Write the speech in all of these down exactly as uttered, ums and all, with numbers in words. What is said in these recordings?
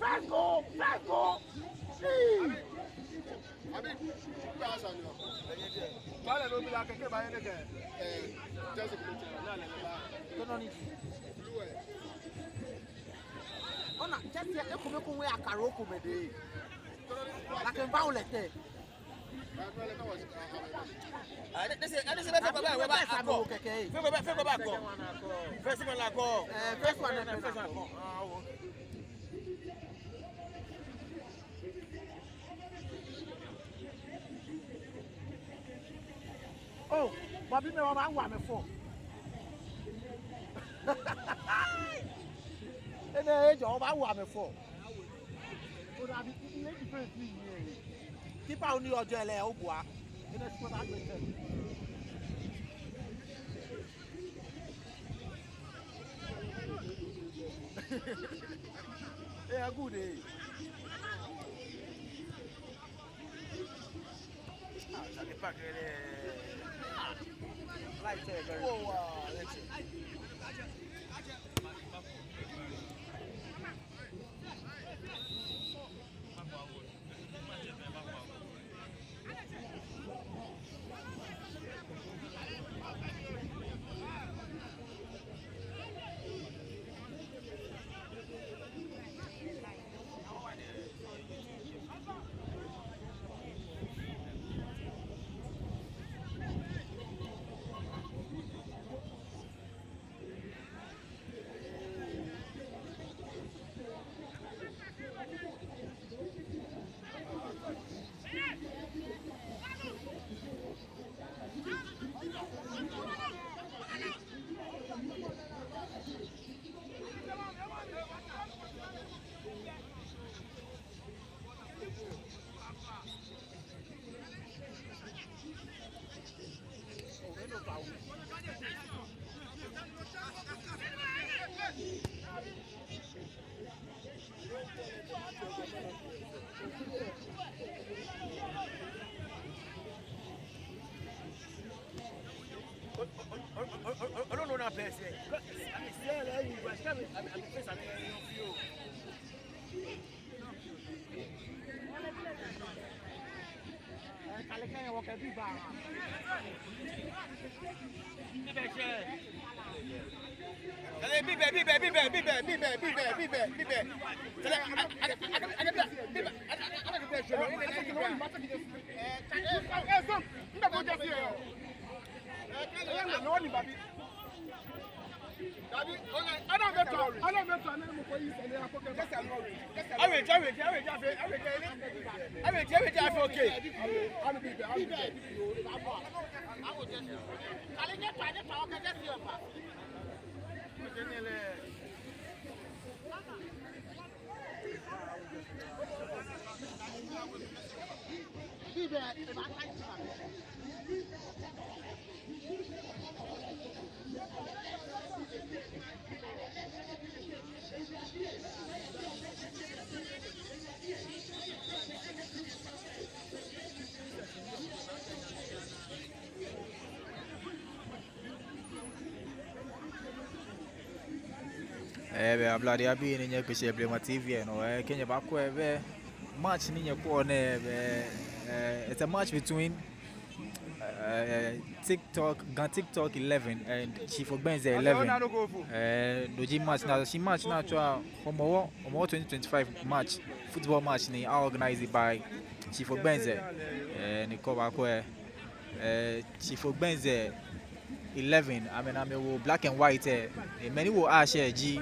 First goal! First goal! Hey! Abi, kpɛ asa ni o. Kpale no mi la kɛkɛ ba yɛ ne kɛ. Eh, just a minute. Na le ba. Tɔnɔ ni. Blue, eh. Ona, just ya, ekome ko we akaro ko me de. Tɔnɔ ni. Like a violet, eh. Ah, they, they say, they say, fɛɛ ko ba, ba, ba, akɔ. Fɛɛ ko ba, fɛɛ ko ba, akɔ. First one, akɔ. Eh, first one, first one, akɔ. Ah, oh. Oh, babi mɛi, wɔbaawa amɛ fɔ. Enɛ ejɔ, wɔbaawa amɛ fɔ. Keeper ni ojɛ lɛ obua. Enɛ score agbe tɛ. Eh, good, eh. Ah, that the park, eh, light, eh, very. Oh, wow, let's see. Eh, bɛ ablade abii ni nyɛkpe shi yɛ Blema T V lɛ nɔ, eh, kɛ nyɛbakwɛ, eh, bɛ match ni nyɛkwɛɔ nɛɛ, eh, bɛ, eh, it's a match between, eh, TikTok, Ga TikTok eleven and Chief Ogbenzeh eleven. Eh, no ji match nɛɛ, shi match nɛɛ atsɛɔ Hɔmɔwɔ, Hɔmɔwɔ twenty twenty-five match, football match ni a organize by Chief Ogbenzeh. Eh, ni kɛ obakwɛ, eh, Chief Ogbenzeh eleven, amɛ ni amɛwo black and white, eh, eh, mɛi ni wo ash lɛ ji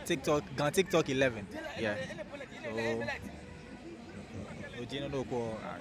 TikTok, Ga TikTok eleven. Yeah. So, no ji nɔ ni okwɛɔ, ah.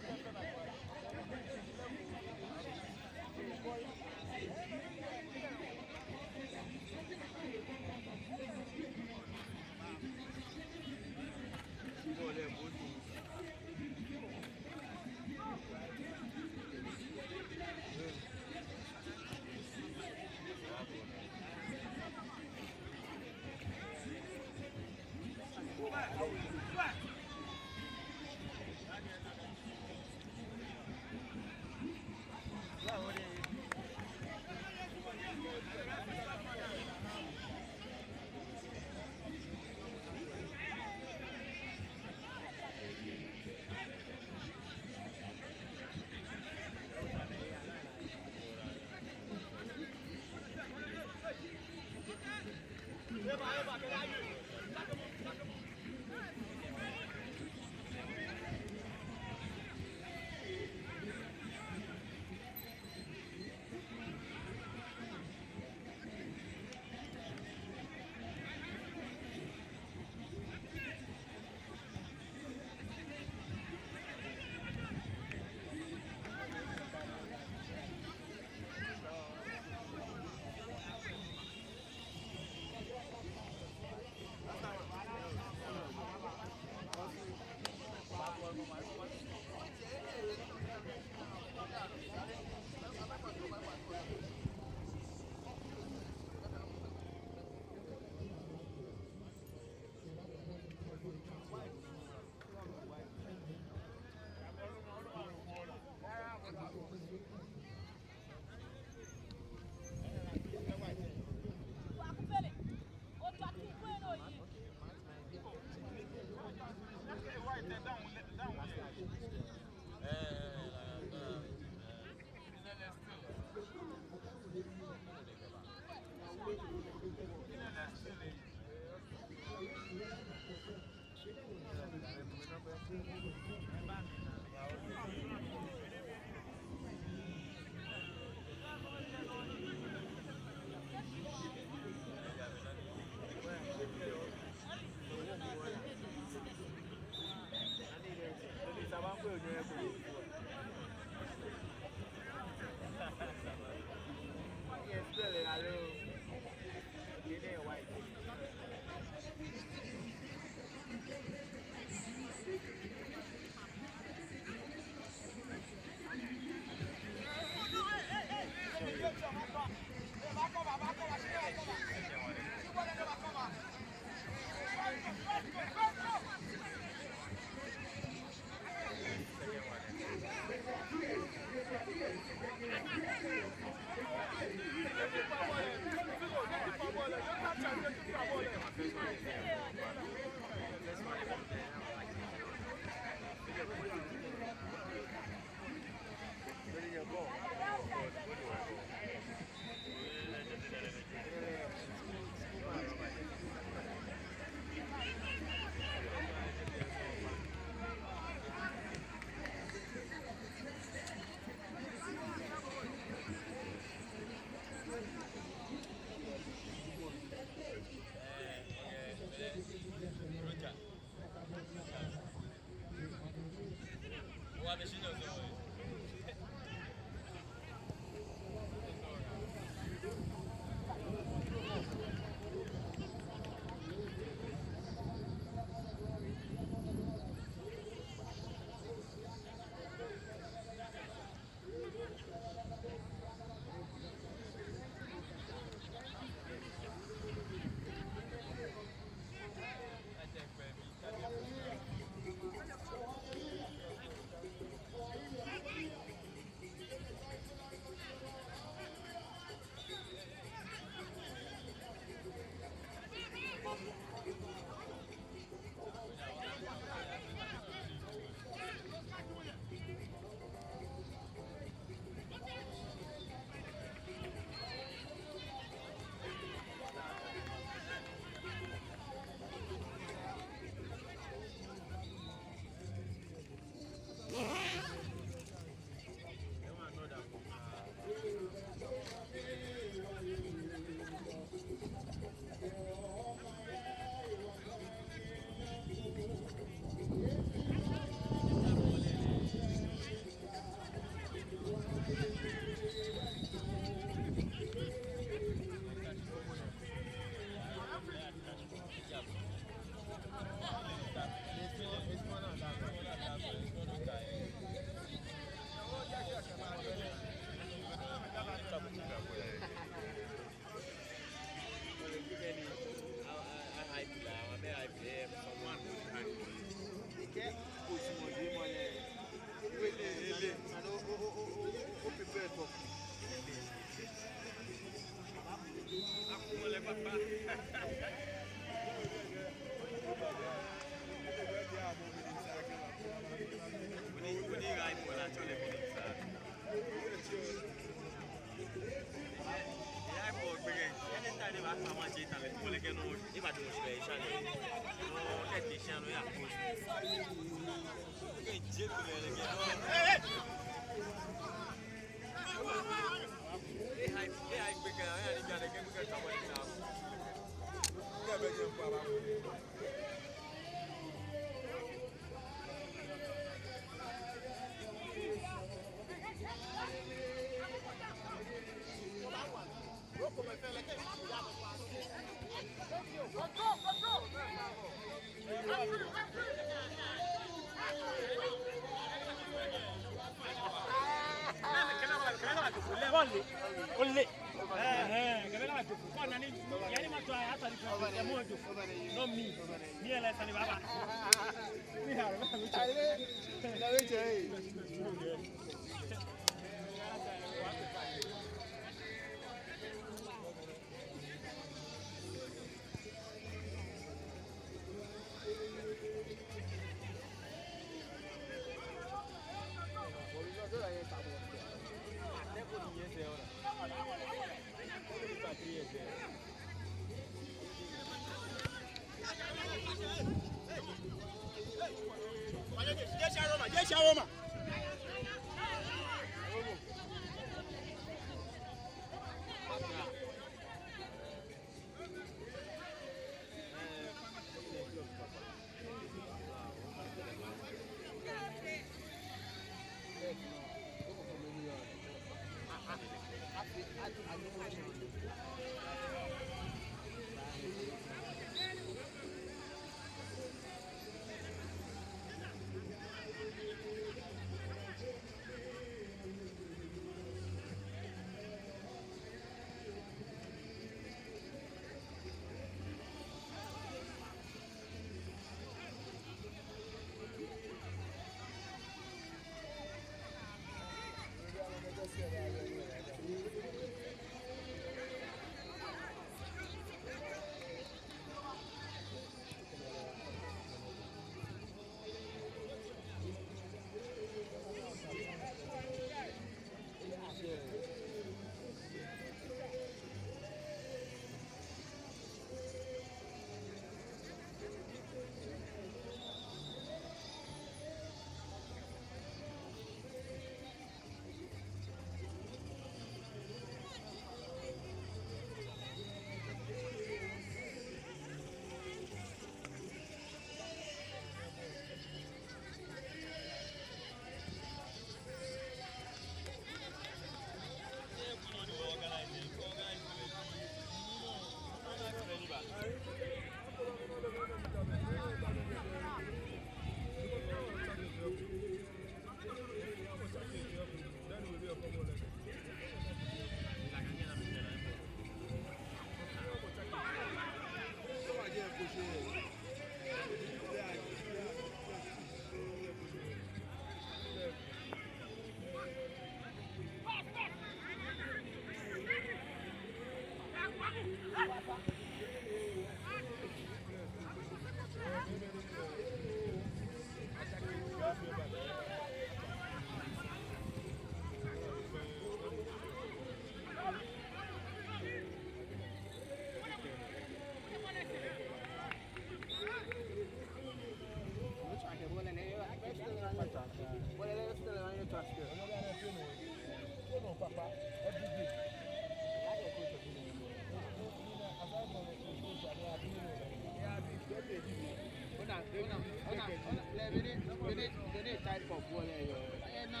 Ona, ona, ona, ona, lɛ bɛ nɛɛ, bɛ nɛɛ, bɛ nɛɛ type of bɔɔlu lɛ yɔɔ. Ena,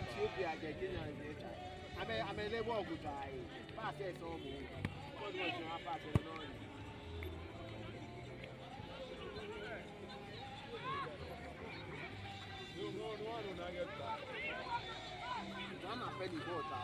Ethiopia kɛ Kenya lɛ type. Amɛ, amɛle bɔɔlu ko ta yɛ. Pass lɛ sɔɔmɔ. Bɔɔlu ko sɔɔ pass lɛ nɔ. Ghana fɛɛ ni bɔɔlu ta.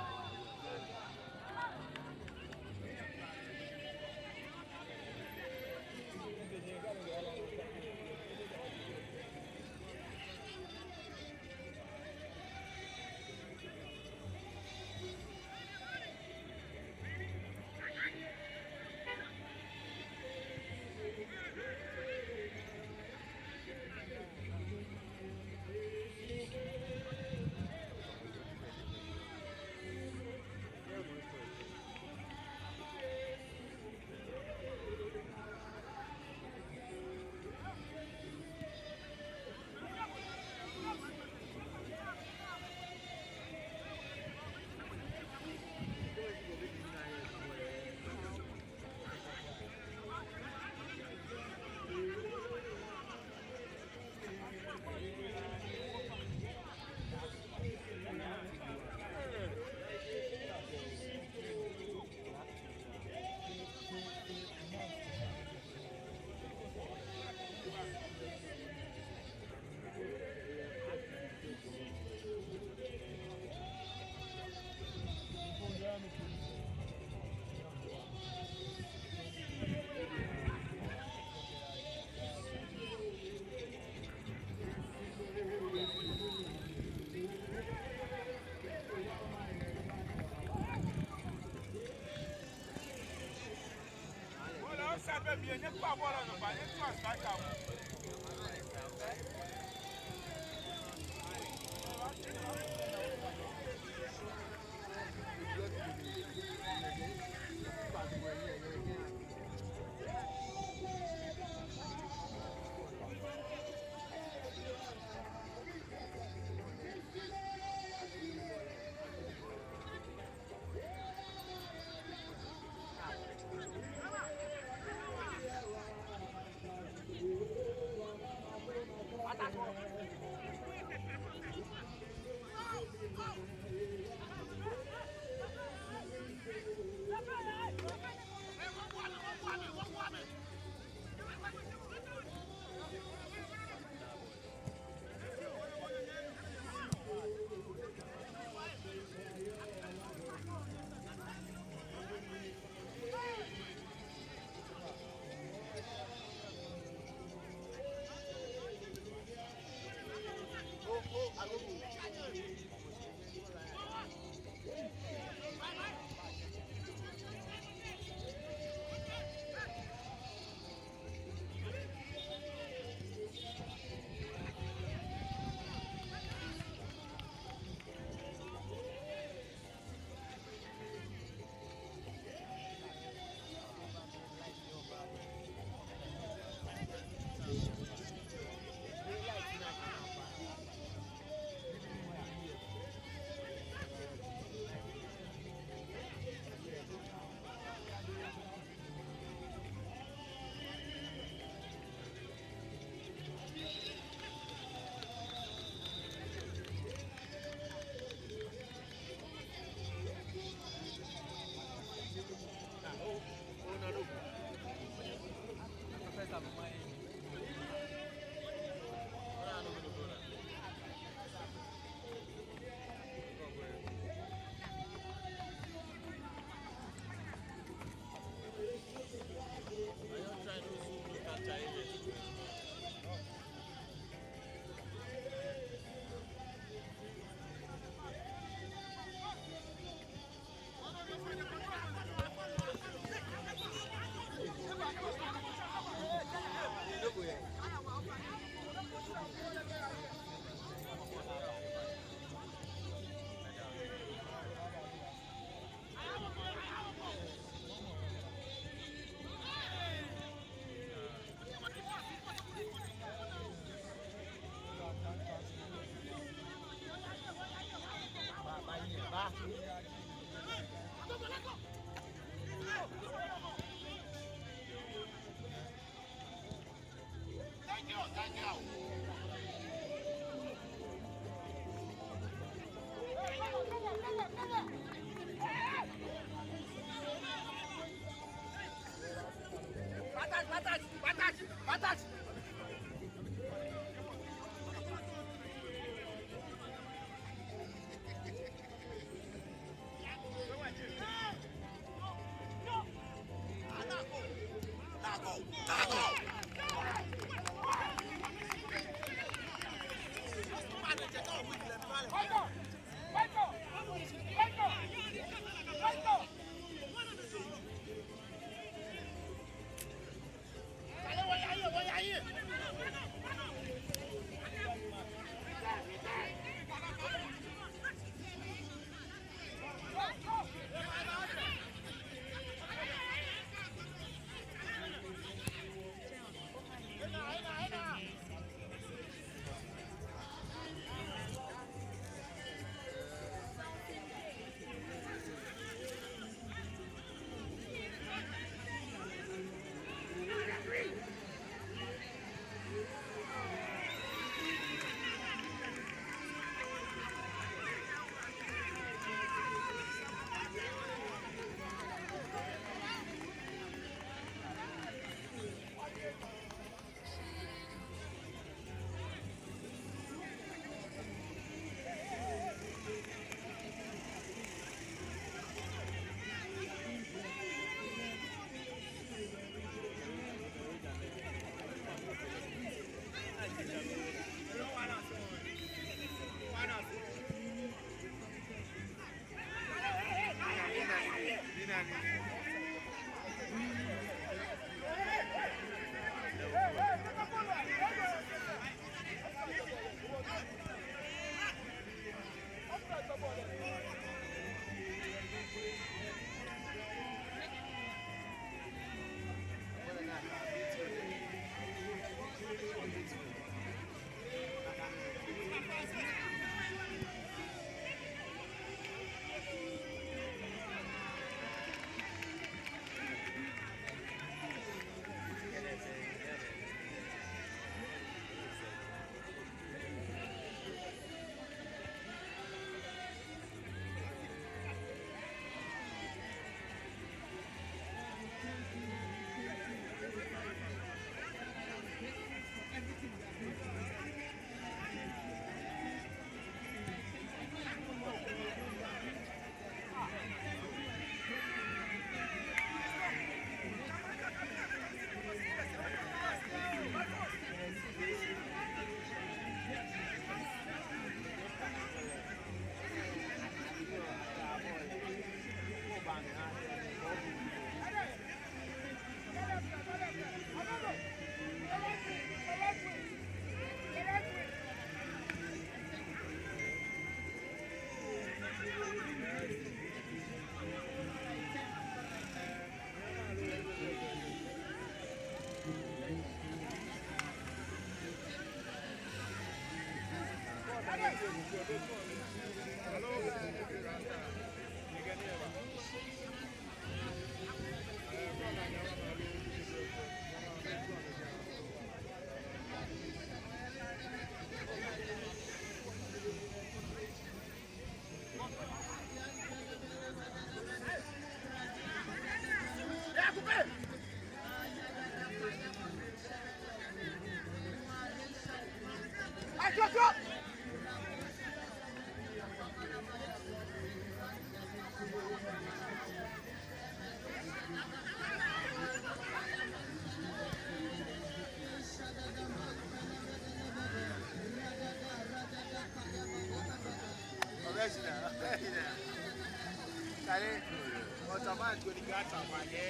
Ɔtama joli ka tama yɛ.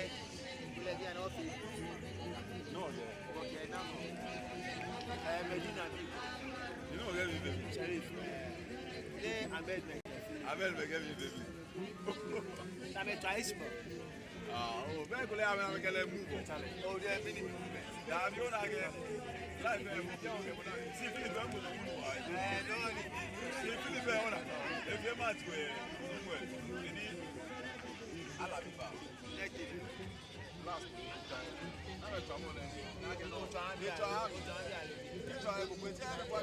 Ilẹ̀ bí a náà fi. No, yeah. Okay, now. Eh, Medina bí. You know, yeah, baby. Sheriff. Eh, Ahmed Mekef. Ahmed Mekef, baby. Ahmed Taisma. Ah, oh, very good. I'm gonna move. Oh, yeah, baby. Daa bi ona akɛ. Life, eh, mo jɛ o kɛ mo na. Si Philip, eh, mo na mo wa. Eh, no, ni. Si Philip, eh, ona. If you match, we, we, we. Ni, ala bi ba. Last. Na bɛ tɔ mo lɛ. Na kɛ no. Ni tɔ, ni tɔ, ko ko tɛ ko.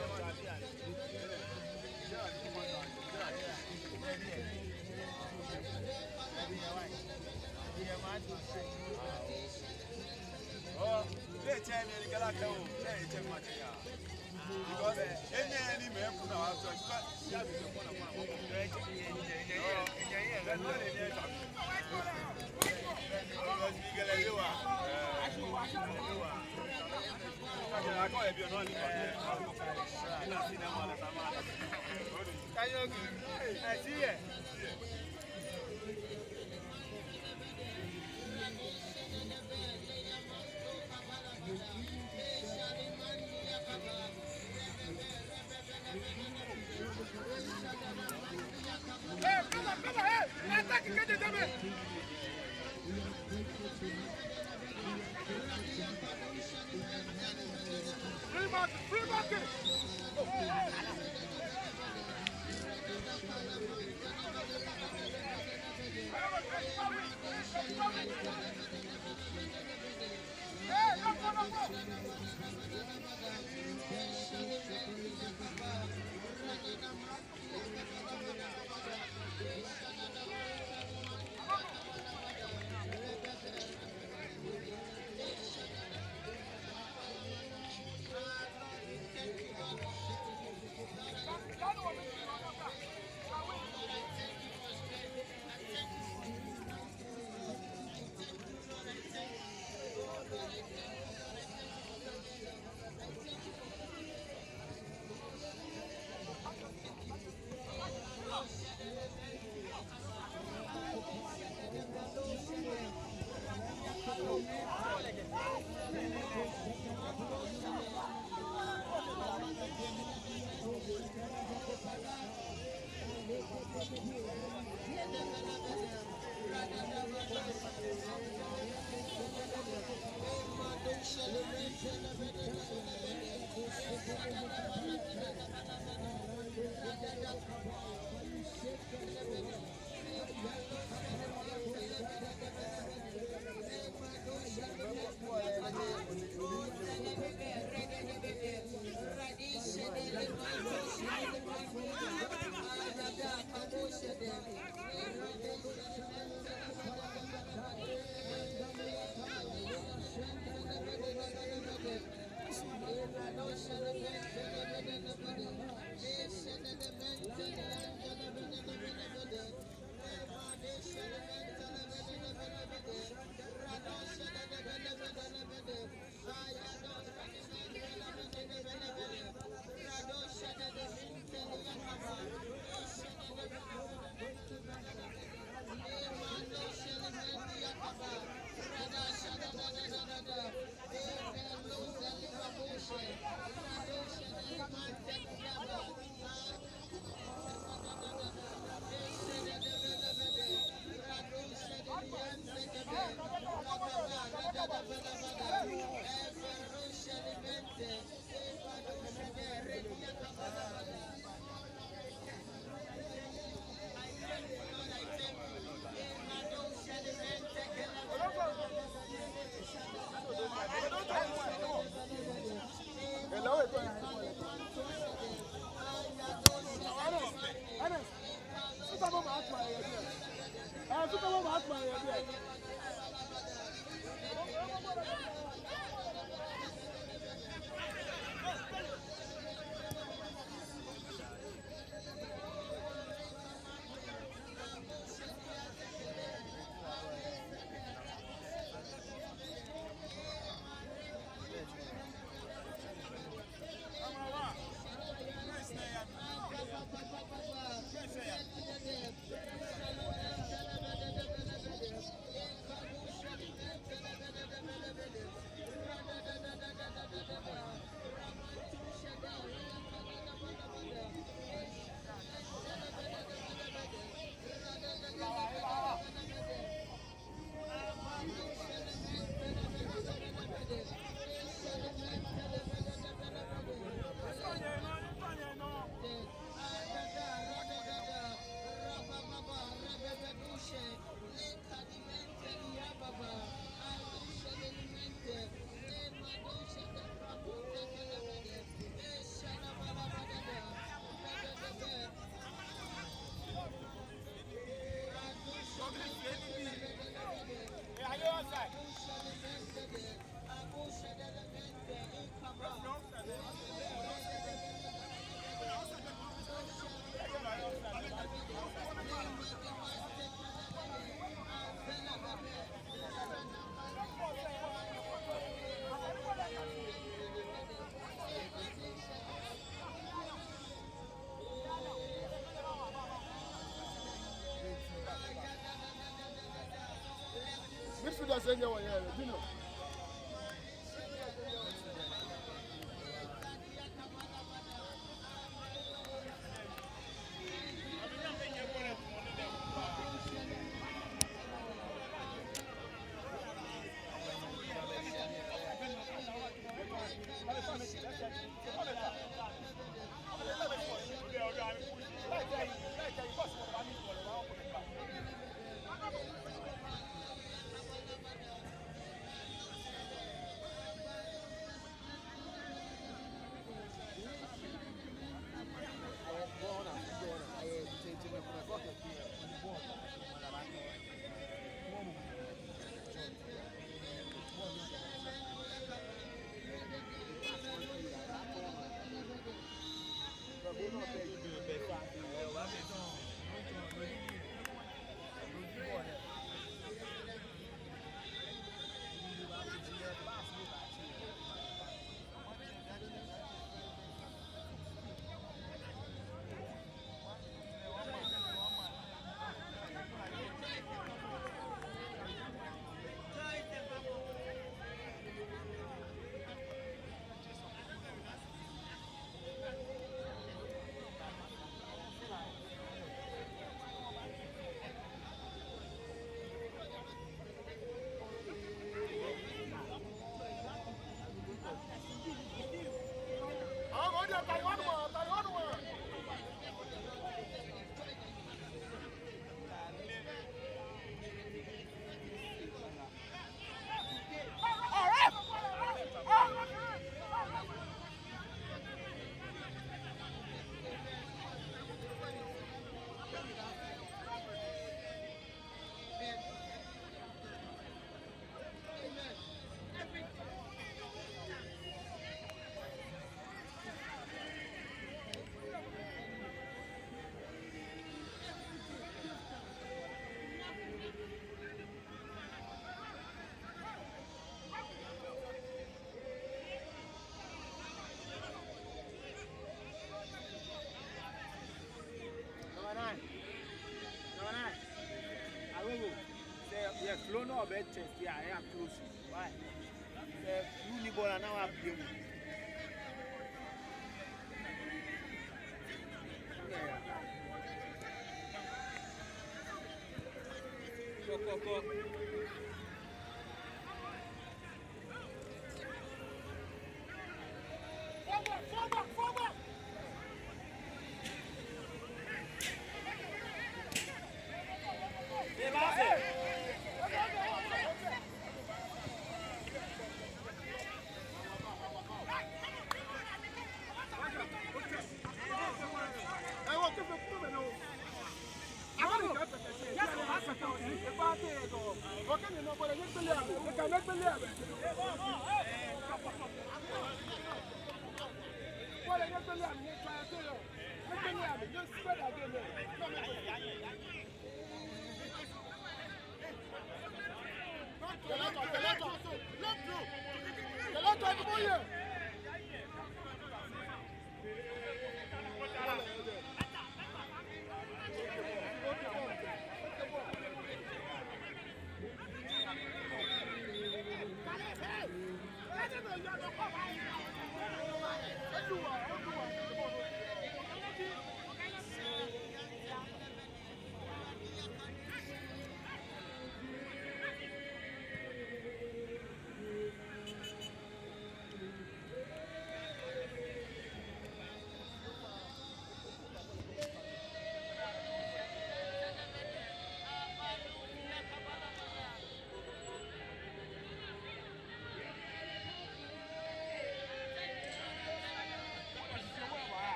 Oh, they tell me the girl I can't, they tell me, yeah. Because, eh, any, any man put out, so it's like, yeah, we don't wanna, wanna, wanna. Midfielder sɛ nyɛ wɔ yɛ, Junior. Number nine. Number nine. Agogo. Sɛ yɛ flow nɔ bɛ chest ya, ya close. Why? Sɛ you ni bɔɔlu na wa bi mu. Kɔ, kɔ, kɔ.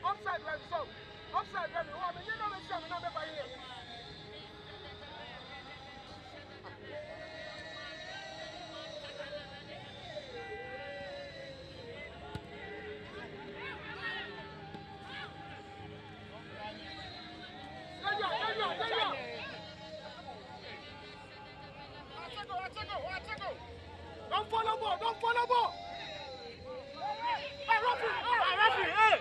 Offside, right, so. Offside, right, oh, I mean, you know, the seven, not the five. Don't follow ball, don't follow ball. Hey, referee, hey, referee, hey.